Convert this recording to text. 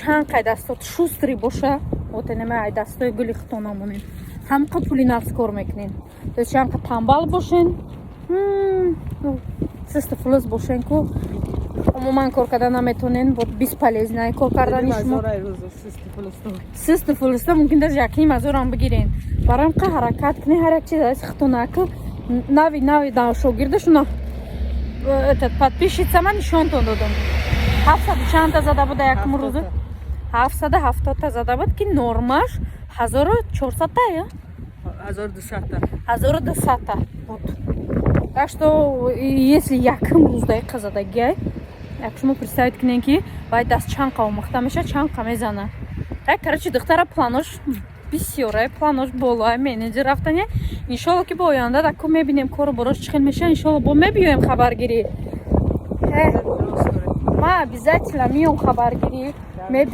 Чанд қай дастот шустрый боша, вот инаме ай дастои гули худтон намонем, ҳамқа пули нағз кор мекунем. То есть чанд қа тамбал бошен, систу фулус бошен ку, умуман кор карда наметонен, вот бесполезно кор кардани шумо. Систу фулуста мумкин даже якним ҳазорам бигирен. Барои қа ҳаракат кунед, ҳар як чиз аз худтон ку. Нави нави шогирдашуна, этот подписчица ман нишонтон додам, 700 чандта зада буда якум рӯза, 770-та зада буд, ки нормаш 1400-та я 1200-та буд. Так что если якум рӯз дақиқа задагиай, як шумо представить кунед, ки вай даст чанд қа омӯхта мешавад, чанд қа мезана. Так, короче, духтара планош бисёрай, планош болоай, менеҷер рафтане. Иншолло, ки бо оянда даку мебинем, кору борош чӣ хел мешавад. Иншолло, бо мебиёем хабаргирӣ. Ма обязательно миём хабаргирӣ.